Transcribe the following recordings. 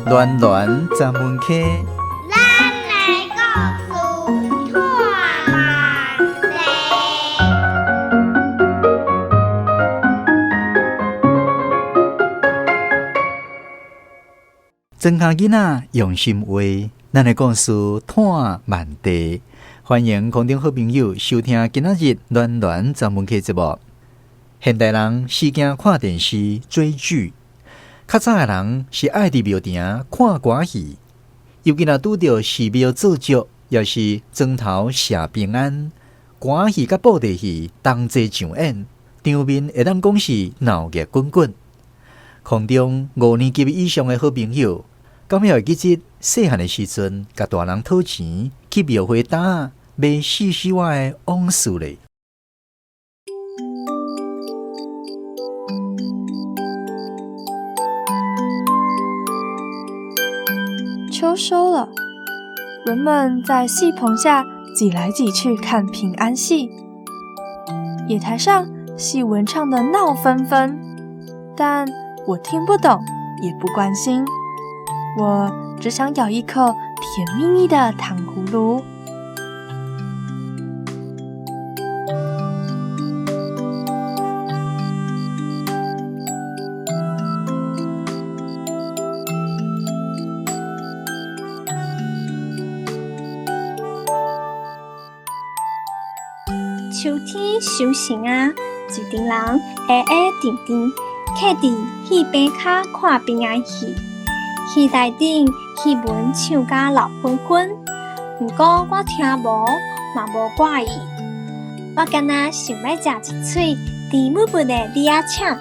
暖暖十门溪，咱的故事拖慢地。庄跤囡仔用心画，咱的故事拖慢地。欢迎空中好朋友收听今仔日暖暖十门溪节目。现代人时惊看电视追剧，较早的人是爱伫庙埕看歌戏，尤其若拄著寺庙做醮，抑是庄头谢平安，歌戏佮布袋戏同齐上演，场面会当讲是闹热滚滚。空中五年级以上的好朋友，敢会记得细汉的时阵，共大人讨钱去庙会摊买四喜仔的往事咧？秋收了，人们在戏棚下挤来挤去看平安戏。野台上戏文唱得闹纷纷，但我听不懂，也不关心。我只想咬一口甜蜜蜜的糖葫蘆。秋天收成啊，一阵人矮矮阵阵，坐伫戏棚跤看平安戏。戏台顶戏文唱甲闹纷纷，毋过我听无嘛无挂意。我敢若想欲食一喙甜蜜蜜的李仔肠。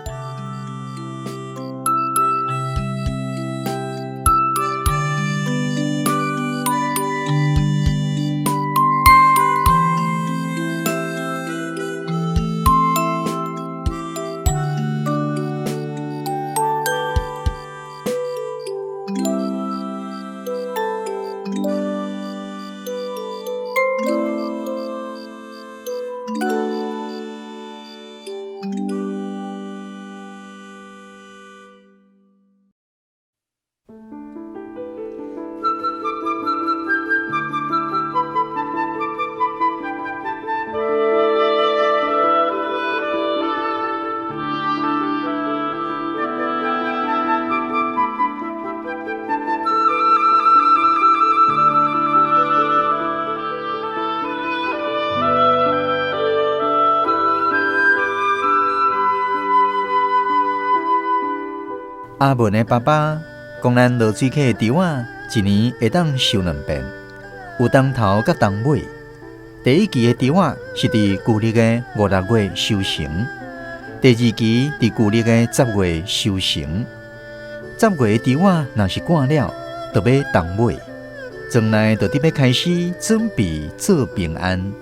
阿文的爸爸讲，咱落水溪的稻仔，一年会当收两遍，有冬头佮冬尾。第一期的稻仔是伫旧历的五六月收成，第二期伫旧历的10月收成。10月的稻仔若是割了，就欲冬尾，庄内就得欲开始准备做平安。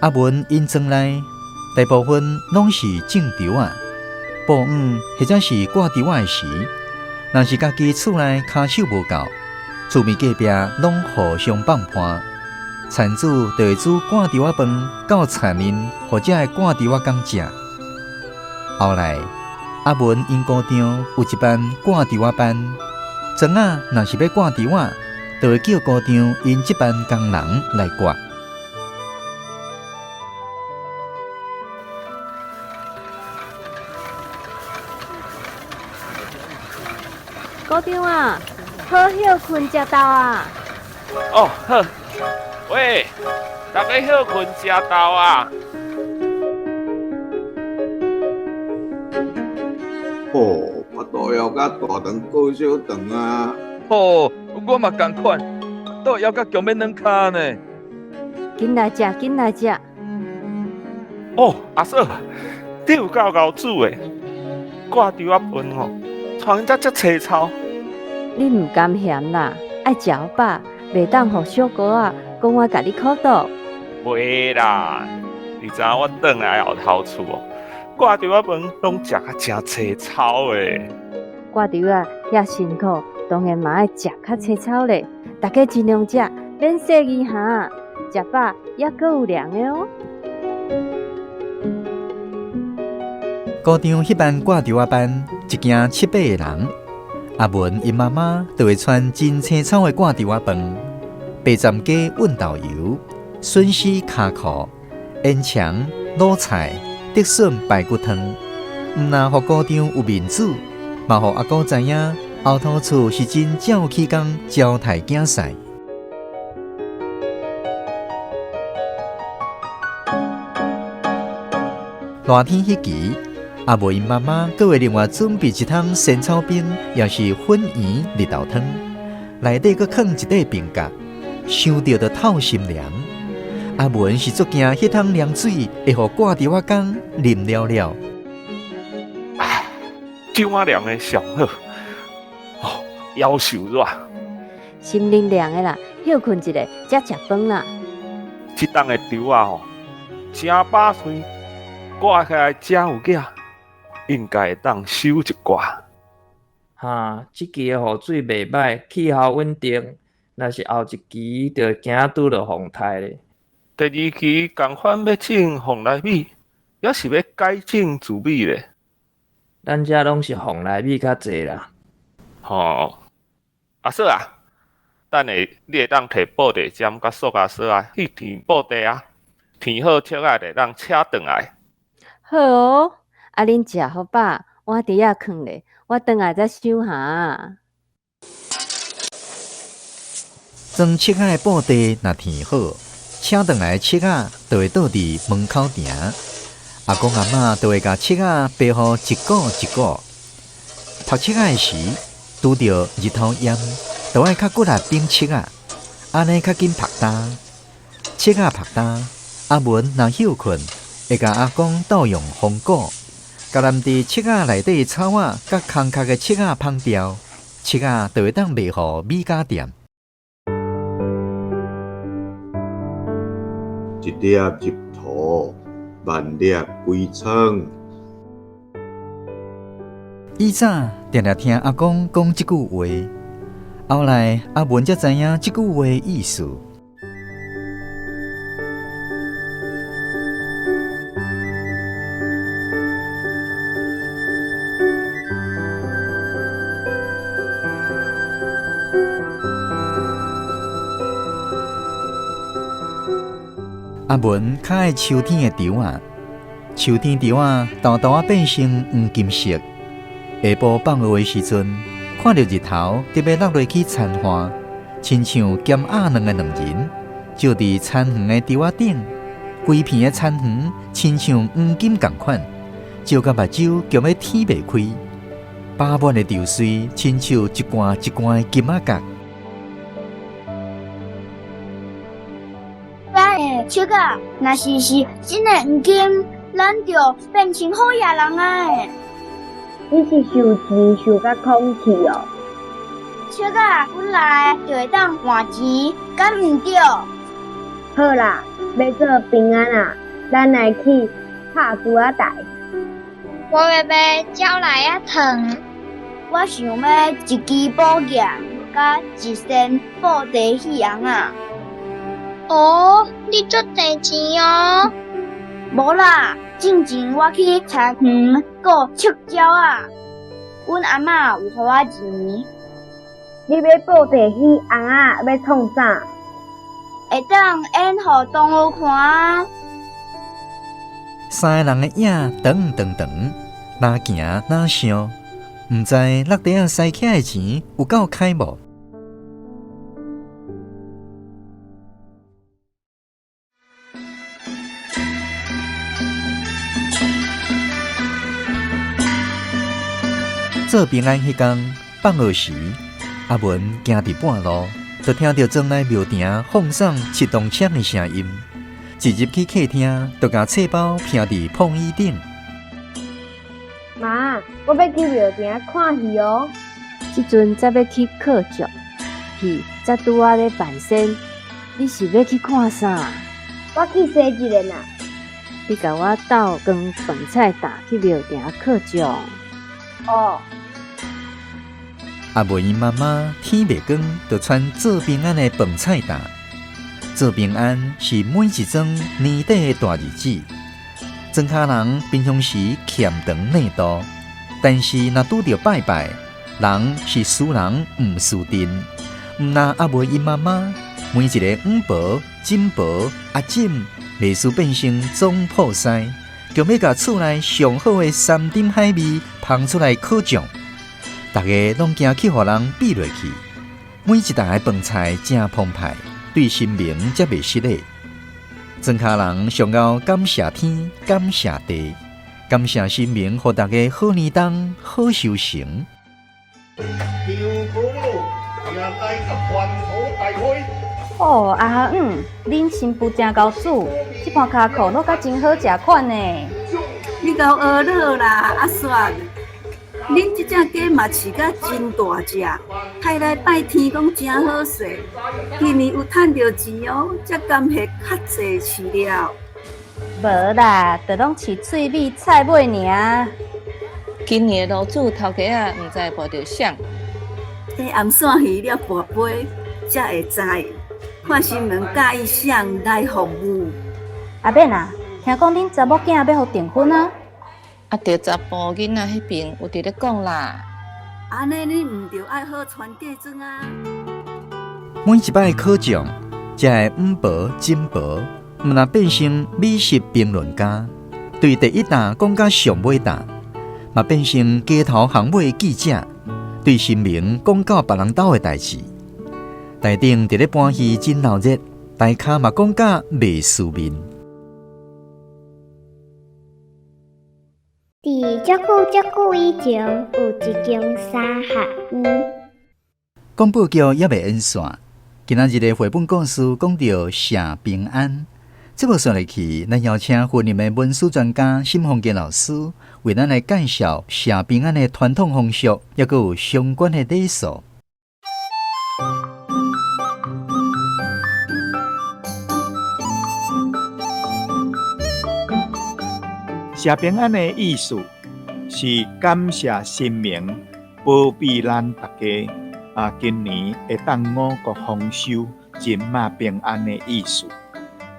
阿文𪜶庄内大部分拢是种稻仔，捕鱼或者是割稻仔的时，若是家己厝内跤手无够，厝边隔壁拢互相放伴，田主就会煮割稻仔饭到田面，予这个割稻仔工食。后来，阿文𪜶姑丈有一班割稻仔班，庄仔若是欲割稻仔，就会叫姑丈𪜶这班工人来割。姑丈啊，好歇睏食豆啊！哦，好。喂，大家歇睏食豆啊！哦，腹肚枵甲大肠告小肠啊！哦，我嘛仝款，肚枵甲强欲软跤呢。紧来食，紧来食。哦，阿嫂，你有够𠢕煮的，割稻仔饭吼，带遮遮青草。你毋甘嫌啦，爱食饱，袂当予小姑仔讲我共你苦肚。袂啦，你知影我转来后头厝哦，割稻仔饭拢食甲诚青草的。割稻仔遐辛苦，当然嘛爱食较青草咧。大家尽量食，免细腻哈。食饱犹阁有凉的哦。姑丈彼班挂柱仔班，一行七八个人。阿文𪜶妈妈就会穿真青草的挂柱仔饭，白斩鸡温豆油、笋丝跤裤、烟肠、卤菜、竹笋排骨汤。毋但予姑丈有面子，嘛予阿姑知影后头厝是真照起工招待囝婿。热天彼期，阿文𪜶妈妈阁会另外准备一桶仙草冰，抑是粉圆绿豆汤，内底阁囥一块冰角，想著就透心凉。阿文是足惊彼桶凉水会予挂柱仔工啉了了。酒仔凉的上好，哦，夭寿热。心灵凉的啦，歇睏一下，才食饭啦。这冬的柱仔吼，诚饱穗，挂起来诚有影，应该会当收一寡。哈，这期的雨水袂䆀，气候稳定，若是后一期就惊拄著风台咧。第二期仝款欲种凤梨米，犹是欲改种紫米咧？咱遮拢是凤梨米较济啦。吼，阿嫂啊，等下你会当提布袋针佮塑胶索仔去添布袋啊，添好粟仔就会当请转来。好哦，啊恁食予饱，我伫遐囥咧，我转来再收哈。装粟仔的布袋若添好，请转来的粟仔就会倒伫门口埕。阿公阿嬷就会共粟仔掰予一股一股。曝粟仔的时，拄著日头炎，就爱较骨力反粟仔，按呢较紧曝焦。粟仔曝焦，阿文若歇睏，会共阿公斗用风鼓，共贛伫粟仔内底草仔佮空壳的粟仔芳掉，粟仔就会当卖予米家店。一粒入土，万粒归仓。以早定定听阿公讲这句话，后来阿文才知影这句话的意思。阿文较爱秋天的柱仔，秋天柱仔沓沓仔变成黄金色。下晡放学的时阵，看著日头特欲落落去田岸，亲像咸鸭卵的两人，照伫田园的柱仔顶，规片的田园亲像黄金仝款，照甲目睭强欲天袂开。饱满的稻穗亲像一罐一罐的金仔角。这个若是是真的黄金，咱就变成好野人啊！你是受钱受甲空去哦？这个本来就会当换钱，敢毋对？好啦，欲做平安啊，咱来去拍猪仔台。我欲买鸟来仔糖。我想欲一支宝剑，佮一身布袋戏红仔。哦，你足济钱哦！无啦，进前我去田园顾粟鸟仔，阮阿嬷有予我钱。你买布袋戏红仔欲创啥？会当演予同学看啊！三个人的影长长长，哪行哪想，毋知落地仔塞起来的钱有够开无？做平安彼天放学时，阿文行伫半路，就听著庄内庙埕放送七动枪的声音。一入去客厅，就共册包披伫膨椅顶。妈，我欲去庙埕看戏哦。这阵才欲去靠石，戏才拄仔咧办仙，你是欲去看啥？我去洗一下啦。你共我斗扛饭菜担去庙埕靠石。哦。阿文𪜶妈妈天袂光，就穿做平安的饭菜担，做平安是每一桩年底的大日子。庄跤人平常时俭长内度，但是若拄著拜拜，人是输人毋输阵。毋若阿妹𪜶妈妈，每一个五婆、婶婆、阿婶，袂输变成总铺师，强欲共厝内上好的三珍海味捧出来犒奖，逐家拢惊去予人比落去。每一道的饭菜诚澎湃，对神明才袂失礼。庄跤人上𠢕感谢天，感谢地，感谢神明，予大家好年冬、好收成。哦，阿姆，恁新妇真𠢕煮，这盘跤脯滷甲真好食款呢。你𠢕学落啦，阿雪。恁这只鸡嘛饲甲真大只，开来拜天公真好势。今年有趁著钱哦，才甘会较济饲料。无啦，就拢饲喙尾菜尾尔。今年的卤煮头家仔毋知跋著啥。这頷线鱼了跋杯，才会知。看新闻佮意谁来服务。阿勉啊，听讲恁查某囝欲予订婚啊？啊，著查埔囡仔彼边有伫咧讲啦。按呢你毋著爱好穿嫁妆啊？每一摆考奖，这个五婆、婶婆，毋若变成美食评论家，对第一啖讲甲上尾啖，嘛变成街头巷尾记者，对神明讲到别人兜的代志。台顶伫咧搬戏真闹热，台跤嘛讲甲袂输面。伫足久足久以前，有一间三合院。广播剧犹未演煞，今仔日的绘本故事讲著谢平安。节目煞落去，咱邀请云林的文史专家沈凤杰老师为咱来介绍谢平安的传统风俗，抑阁有相关的礼数。谢平安的意思是感谢神明保庇咱大家啊，今年会当五谷丰收，人马平安的意思。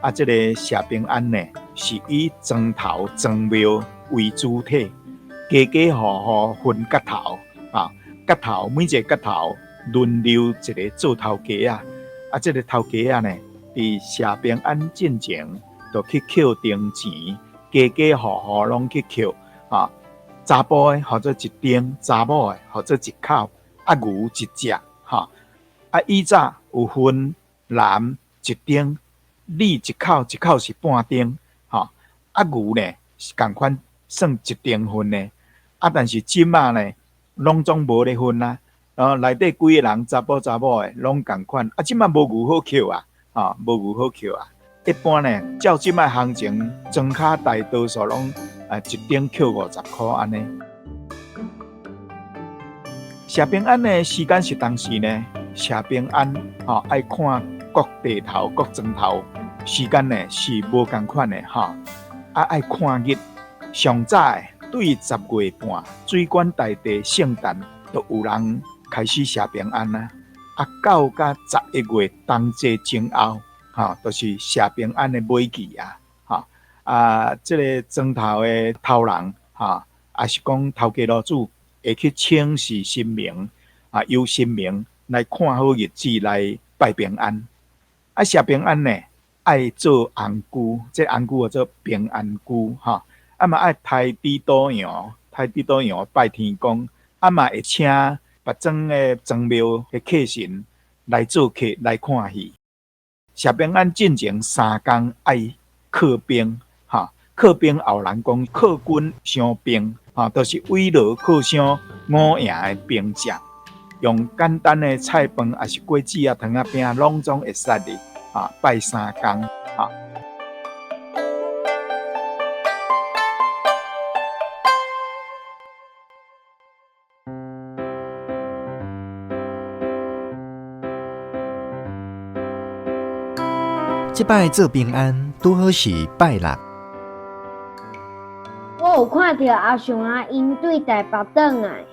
啊，这个谢平安呢，是以庄头庄庙为主体，家家户户分角头啊，角头每一个角头轮流一个做头家仔。啊，这个头家仔呢，伫谢平安进前，就去捡灯钱。家家户户拢去捡啊，查埔的号做一灯，查某的号做一口，啊牛一只，哈啊以早有分男一灯，女一口，一口是半灯，哈啊牛呢是仝款算一灯份的，啊但是这马呢拢总无咧分啊，内底几个人查埔查某的拢仝款，啊这马无牛好捡啊，啊无牛好捡啊。一般呢，照这摆行情，庄跤大多数拢一顶扣50箍按呢。谢平安的时间是当时呢，谢平安吼爱看各地头、各庄头时间呢是无仝款的吼，啊爱看日，上早的对10月半，水管大帝圣诞，就有人开始谢平安啊，啊到甲11月冬节前后。吼，就是谢平安的尾期啊！吼啊，这个庄头的头人，吼，也是讲头家老主会去请示神明，啊，由神明来看好日子来拜平安。啊，谢平安呢，爱做红龟，这红龟叫做平安龟，吼，啊嘛爱刣猪肚羊，刣猪肚羊拜天公，啊嘛会请别庄的庄庙的客神来做客来看戏。谢平安进前3工爱犒兵，哈，犒兵后人讲犒军伤兵，哈，就是慰劳犒赏五营的兵将，用简单的菜饭，抑是果子啊、糖仔饼，拢总会使的，啊，拜3工，哈。这摆做平安，拄好是拜六。我有看著阿雄阿𪜶对台北转来。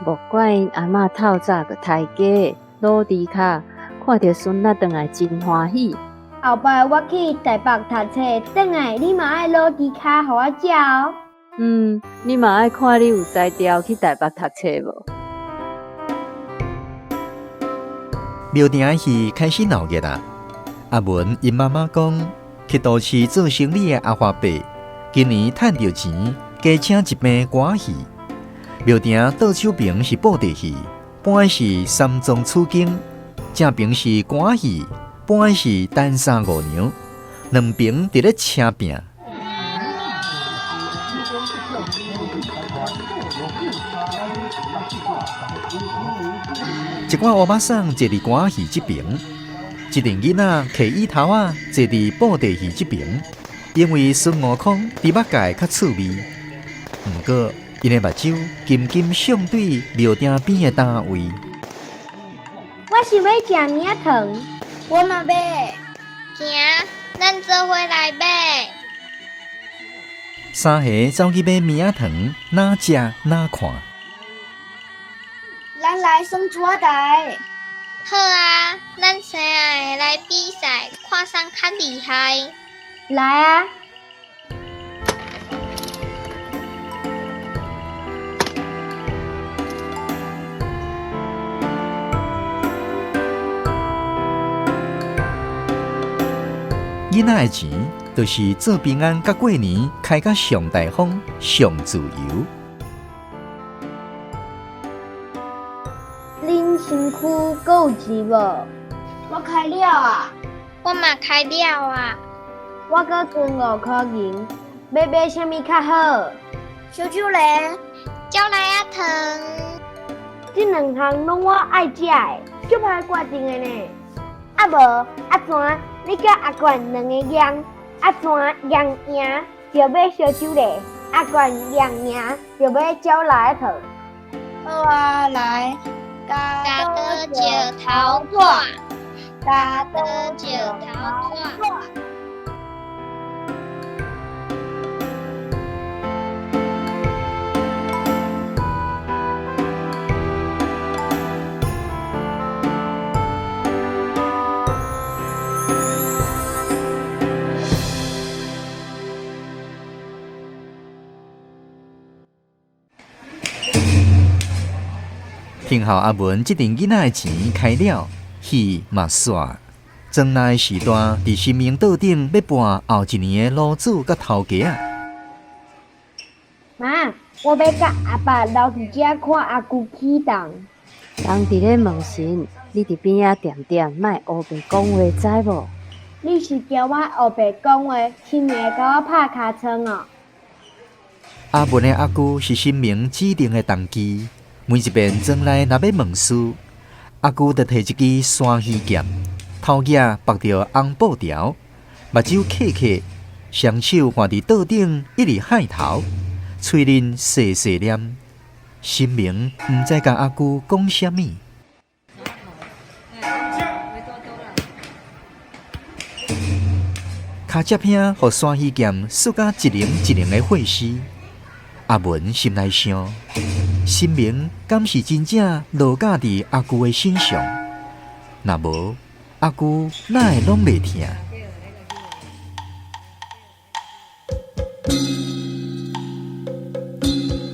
莫怪𪜶阿嬷透早就刣鸡，卤猪跤，看著孙仔转来真欢喜。後擺我去台北讀冊，轉來你嘛愛滷豬跤予我食哦。嗯，你嘛愛看你有才調去台北讀冊無？廟埕的戲開始鬧熱啊！阿文𪜶媽媽講，去都市做生理的阿華伯，今年趁著錢，加請一班歌仔戲。廟埕倒手爿是布袋戲，搬的是三藏取經；正爿是歌仔戲，搬的是單衫五娘。兩爿佇咧車拚。一寡烏巴桑坐佇歌仔戲這爿，一陣囡仔提椅頭仔坐佇布袋戲這爿，因為孫悟空豬八戒較趣味。毋過，𪜶的目睭緊緊相對廟埕邊的單位。我想欲食物仔糖，我嘛欲。行，咱做伙來買。三个走去買物仔糖，哪食哪看。咱來耍珠仔台。好啊，咱三个來比賽，看誰較厲害。來啊！囡仔的錢，就是做平安佮過年開甲上大方、上自由。恁身軀閣有錢無？我開了啊！我嘛開了啊！我閣存5箍銀，欲買啥物較好？燒酒螺，鳥來仔糖。這兩項攏我愛食的，足歹決定的呢。啊無，阿泉，你佮阿冠兩個贏，阿泉贏贏就買燒酒螺，阿冠贏贏就買鳥來仔糖。好啊，來，鉸刀石頭紙，鉸刀石頭紙。听候阿文這陣囡仔的錢開了，戲嘛煞。庄內時段佇神明桌頂欲跋後一年的老主佮頭家仔。媽，我欲佮阿爸留佇遮看阿舅起乩。人佇咧問神，你佇邊仔恬恬，莫烏白講話，知無？你是驚我烏白講話，神明會共我拍尻川哦？阿文的阿舅是神明指定的童乩，每一遍庄內若欲問事，阿舅就提一支山魚劍，頭額縛著紅布條，目睭瞌瞌，雙手橫佇桌頂一直害頭，喙裡細細念，神明毋知共阿舅講啥物。跤脊兄予山魚劍欶甲一零一零的血絲。阿文心內想：神明敢是真正落降佇阿舅的身上？若無，阿舅哪會攏袂疼？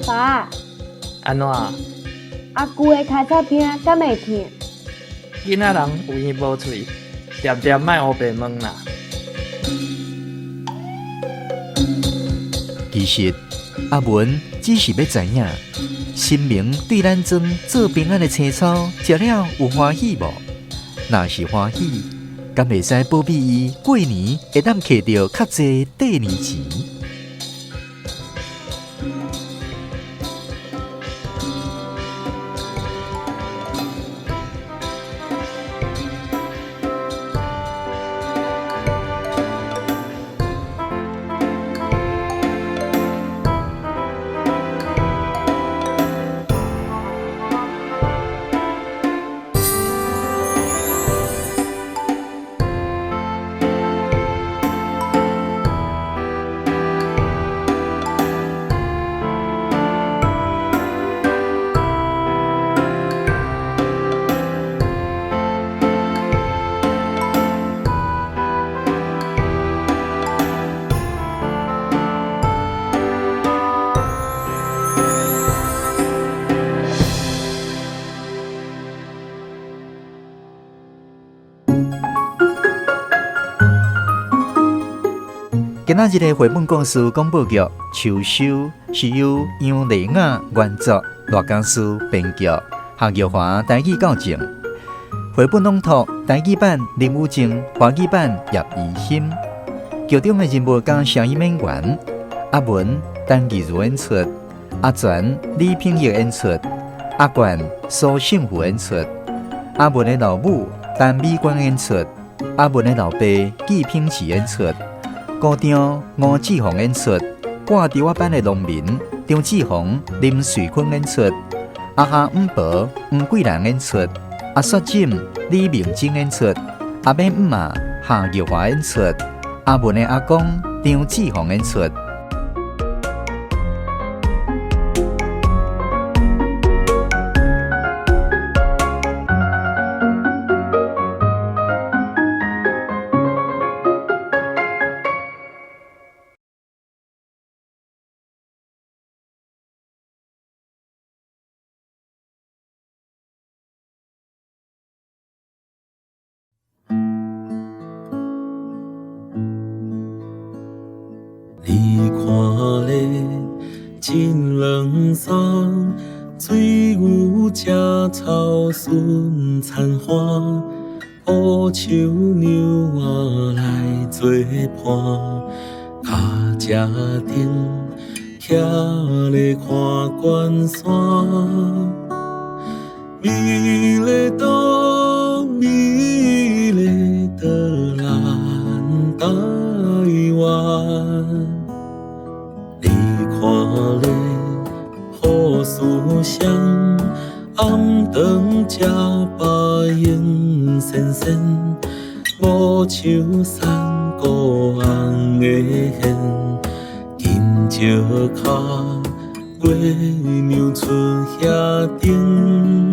爸，按怎？阿舅的跤脊疼，敢會疼？囡仔人有耳無喙，恬恬莫烏白問啦。其實，阿文只是欲知影，神明對咱庄做平安的青草食了有歡喜無？若是歡喜，敢會使保庇伊過年會當摕著較濟綴年錢？今仔日的繪本故事廣播劇《秋收》是由楊麗雅原作，賴家書編劇，夏玉華台語校正。繪本朗讀台語版林宇靜，華語版葉怡欣。劇中的人物佮聲音演員阿文陳義如演出，阿全李品義演出，阿冠蘇勝富演出，阿文的老母陳美娟演出，阿文的老爸紀品慈演出。高張吳志宏演出，掛吊仔班的農民張志宏、林瑞坤演出，阿哈五伯黃桂蘭演出，阿雪珍李明珍演出，阿妹姆仔夏玉華演出，阿文的阿公張志宏演出。你看咧，真软爽，水牛食草顺田花，乌秋娘仔来做伴，跤车顶徛咧看关山，美丽岛，美丽的咱台湾。你看咧，好思想，暗顿食饱闲仙仙，无像山谷红的现，金石跤，月娘出遐顶。